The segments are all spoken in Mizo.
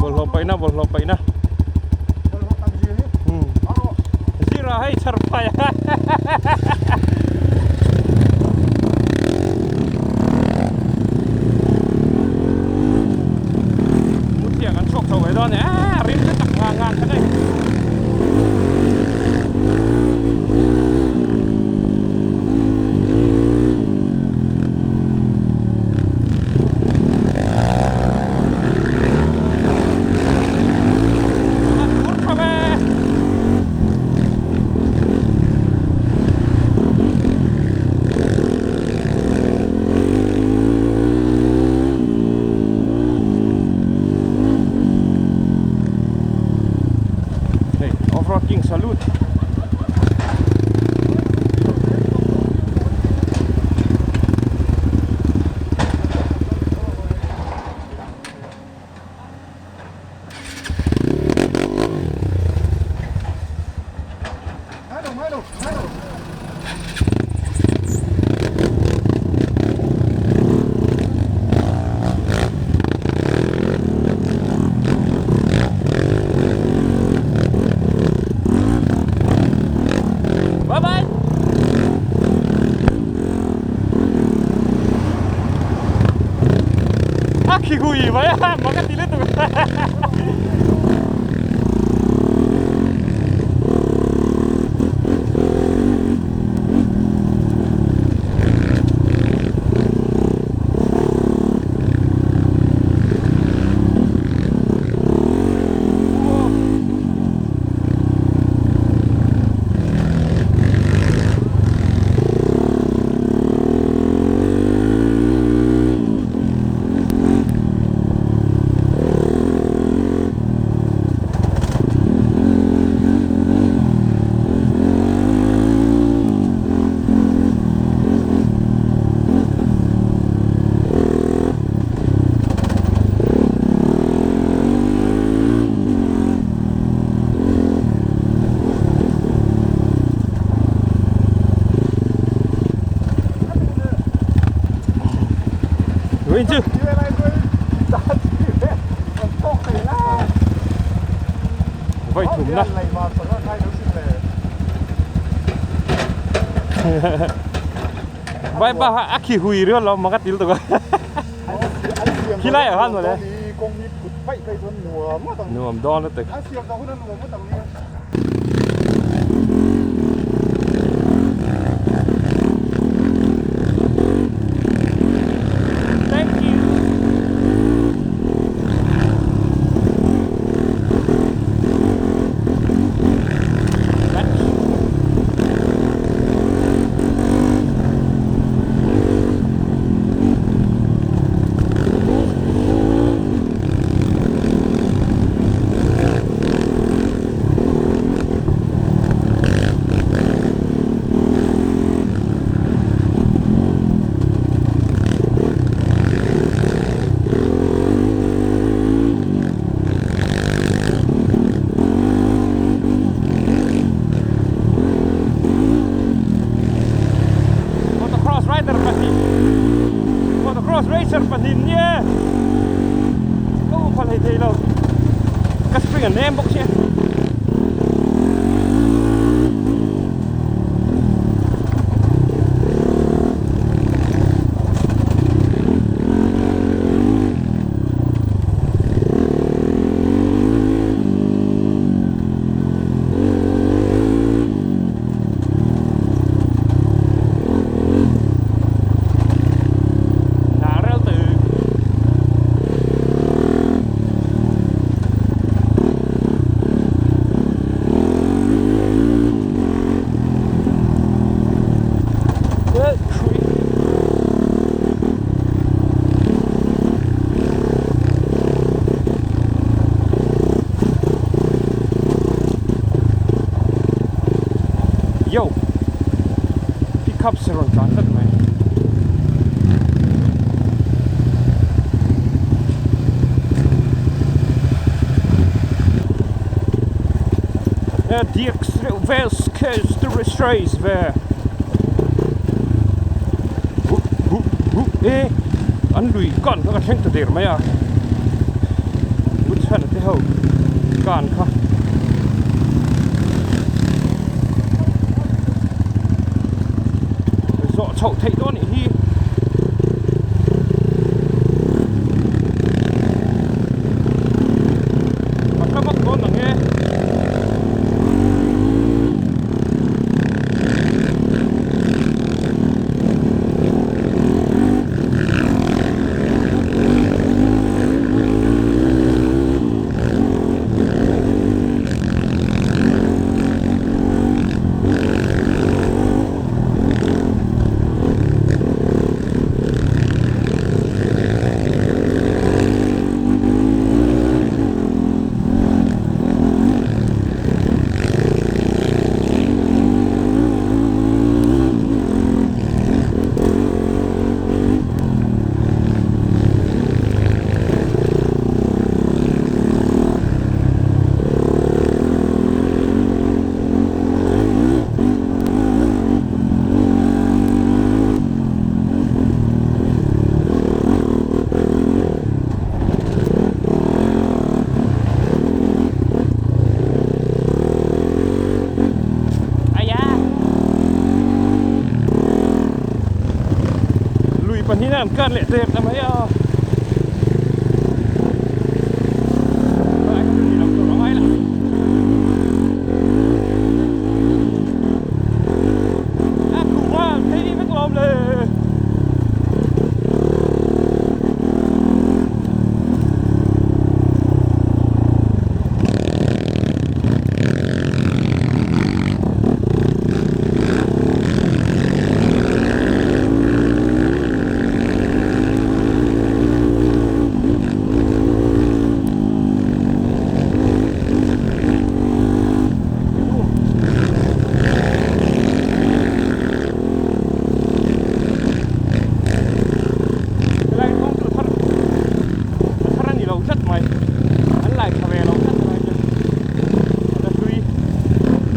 Bawlhhlawh paihna bawlhhlawh paihna. Bawlhhlawh tam zia hi. Hmm. Zira hei chhar phai a. Muthiang an chhuak chho ve dawn e. A rim te tak ngang ngang kha nei. Hey, off-road king salute. Bye bye. A khi hui mai a, mak a ti lutuk. Vawi thumna Vai pa a khi hui riau lo mak a til tuk a Khi lai ah khan mawle Nuam dawn lutuk. Thank you. Motocross rider pahnih motocross racer pahnih nia ka um pha hlei thei lo ka spring a nem bawk sia. Yo! Pickup se rawn tlan tlat mai. E an lui kan kha ka thleng ta der mai a. Chhan te. ho kan kha. Zawh chhoh theih dawn nih hi. Ka hla vak dawn ang e. Lui pahnih an kar leh tep ta mai a. Helai kawng chu a thar a thar a ni lo tlat mai an lai tha ve lo tlat mai chu a la hlui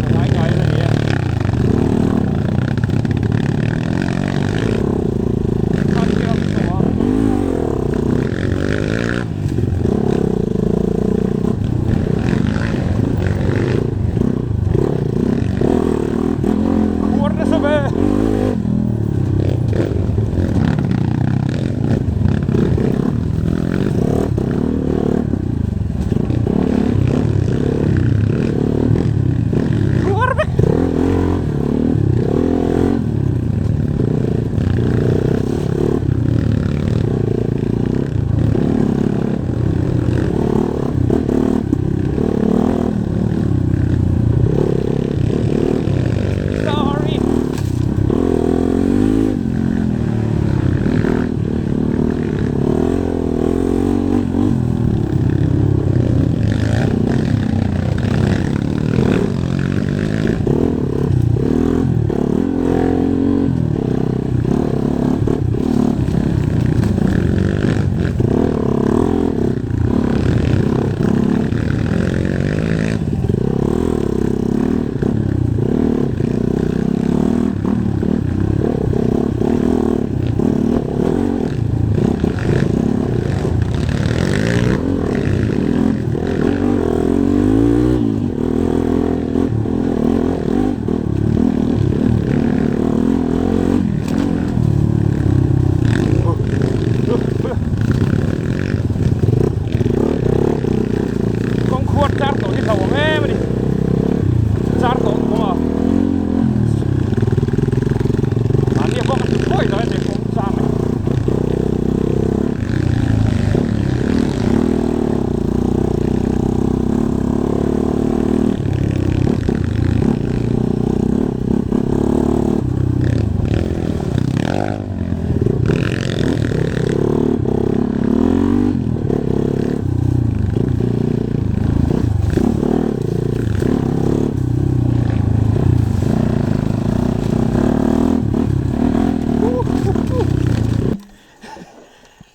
a ngai ngai a ni e. Khuar nasa ve. Khuar vek. Sorry. Kawng khuar char tawh hi hlauhawm em a ni char tawh awm a mahni a bawk a tlu thuai lo a ni kawng char mai.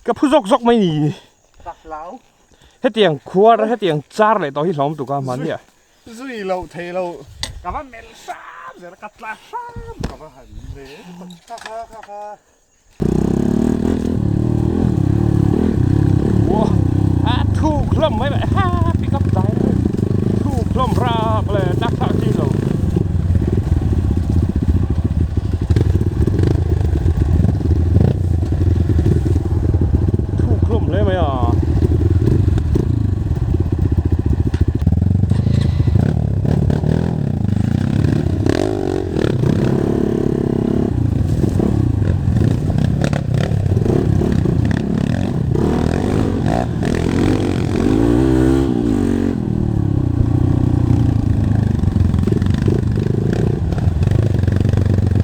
Ka phu zawk zawk mai ni. Hetiang khuar hetiang char leh tawh hi hlawm tuk a mahni ah. Zui loh thei lo. Ka va melh hram zel a, ka tla hram ka va han le kha kha kha kha. Wow, a Thuk hlawm mai mai ha pick up dai thuk hlawm rap le tak tak chi lo. Thuk hlawm hle mai a.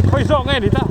Khawi zawk nge ni ta?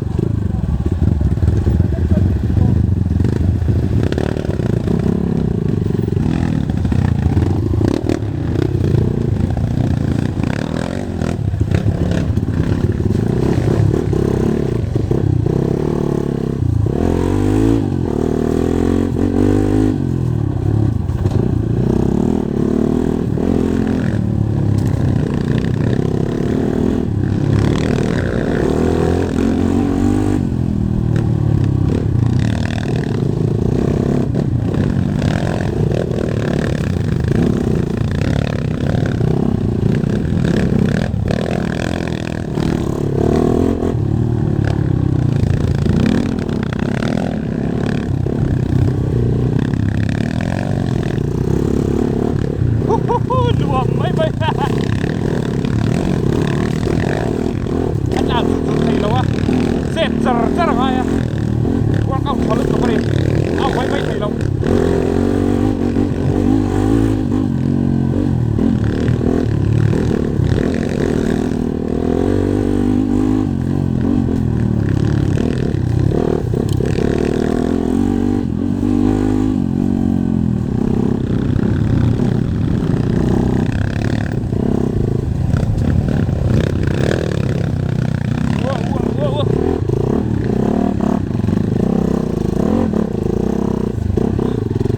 Nuam mai mai a tlan chu chu thei lo a chet char char a ngai a workout tha lutuk a ni a mai mai thei lo.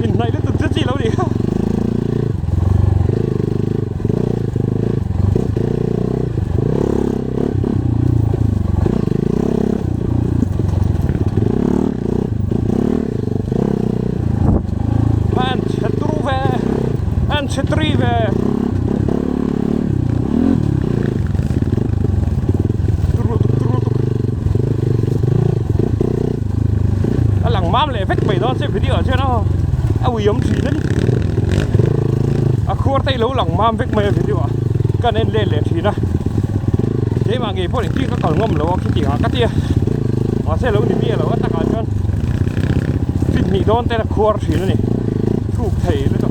Inhnaih lutuk chu chi lo ni kha. An chhe turu ve, an chhe turi ve. Turu lutuk, turu lutuk. A lang mam leh vek mai dawn che video ah chuan aw a ui awm thin a ni. A khuar te hi lo lang mam vek mai a video ah kan en let leh thin a. Keimah ngei pawh engtin ka kal ngawm lo a khiti ang ka ti a. Mahse lo ni miah lo a takah chuan fit hnih dawn te la khuar thin a ni. Thuk thei lutuk.